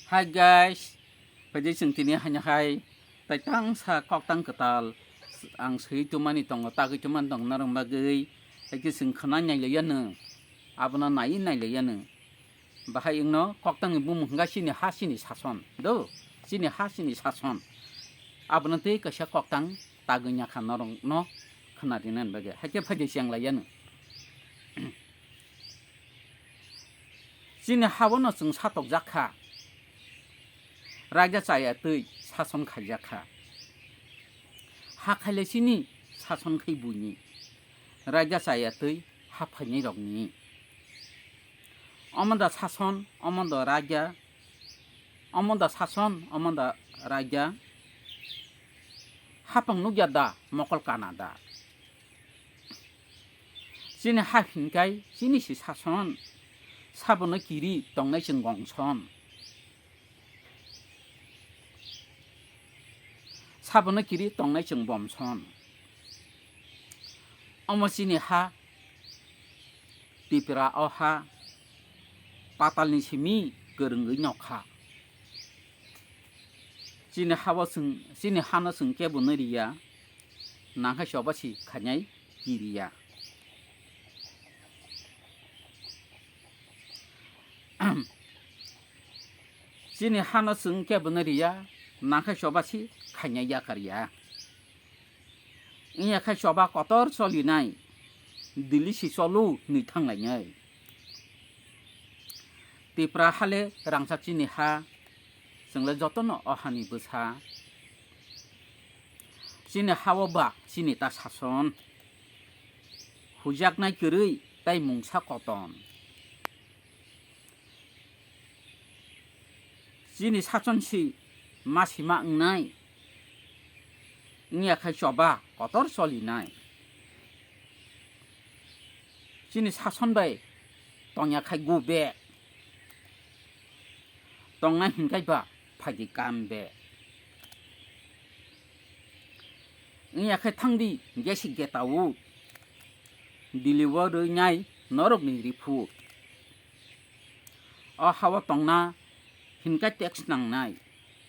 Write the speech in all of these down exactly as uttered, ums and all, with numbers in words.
Hi guys, phaidi chwng tini haino hai tai tangsa koktang kwtal ang swi tumani tongo, tagwi tumani tongo norok bagwi. Haikhe chwng khwnai nailaiya nwng, abono naiwi nailaiya nwng. Bahai wngno koktangni bumung hwnkha chini ha chini sason do, chini ha chini sason. Abono tei kaisa koktang tagwi nyakha norokno khwna rinani bagwi. Haikhe phaidi chenglaiya nwng. Chini habono chwng satokjak kha, raida chaya twi sason khaijak kha. Ha khaile chini sason khai buini, raida chaya twi ha phainai rokni. Omo da sason, omo da raida, omo da sason, omo da raida. Hapang nukya da, mokol kana da. Chini ha hinkai chini si sason, sabono kiri tongnai chwng gongson. Sabono kiri tongnai chwng bomson. Omo chini ha, Tipra o ha, patalni simi kwrwngwi nokha. Chini habo chwng, chini hano chwng kebo nw riya, nangkha choba si khainai kiriya. Chini hano chwng kebo nw riya, nangkha choba si khainai yakar ya. Wngya khe choba kotor cholinai, dili si cholu nwi thanglainai. Tipra hale rangchak chini ha, chwngle jotono o hani bwsa. Chini hao ba chini ta sason, hujaknai kwrwi tai mungsa koton. Chini sason si ma sima wngnai, wngya khai choba kotor cholinai. Chini sason bai tongya khai gu be, tongnai hinkai ba phaidi kam be. Wngya khai thangdi gesi getao, dili o rwi nai norokni riphu. O hao tongna hinkai tax nangnai,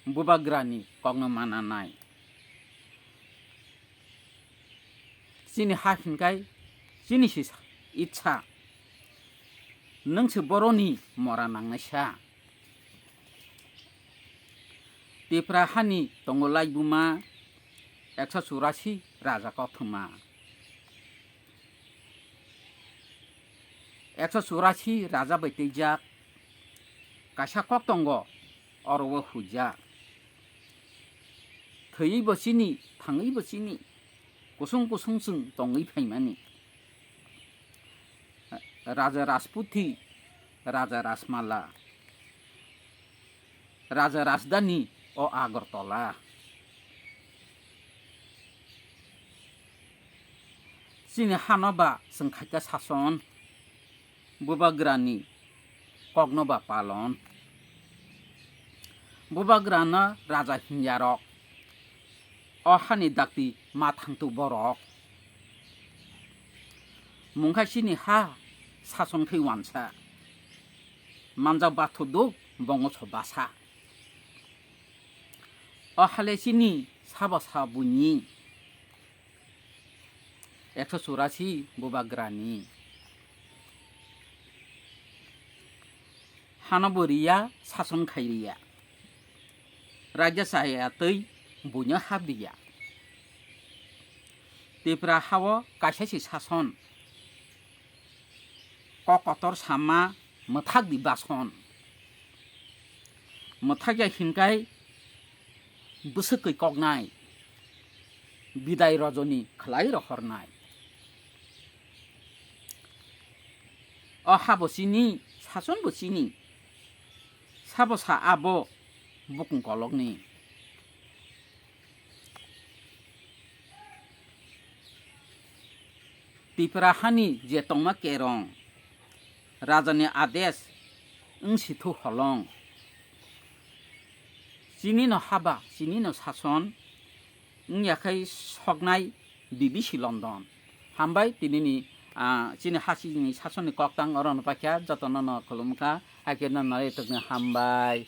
bubagrani kokno mananai. Chini ha hinkai chini si itsa, nwng se boroni mora nangnaisa. Tipra hani tongo laibuma ekso churasi raja kothoma. Ekso churasi raja bai twijak kaisa kok tongo, oro o huijak. Thwiwi bo chini, thangwi bo chini, kusung kusung chwng tongwi phaimani. Raja Rajputhi, Raja Rajmala, Raja Rajdhani o Agartala. Chini hano ba chwng khaikha sason, bubagrani kokno ba palon. Bubagrano raja hingyarok, o hani dakti ma thangtu borok. Mungkha chini ha sason khai wansa, manja bathu duk bongo so basa. O hale chini sabo sa buini. Ekso churasi bubagrani. Hano bo riya, sason khai riya. Raja chaya twi buino hap riya. Tipra hao kaisa si sason. Kok kotor sama mwthak di bason. Mwthak ya hinkai bwswkwi koknai, bidai rojoni khlai rohornai. O habo chini, sason bo chini, sabo sa abo bukung kolokni. Tipra hani je tongma kerong, rajani ades wng sithu holong. Chinino haba, chinino sason wngya khai soknai B B C London. Hambai tinini, ah, chini hachini sasonni koktang orono paikha, jotono no khulumkha, haikhe no noroi tokni hambai.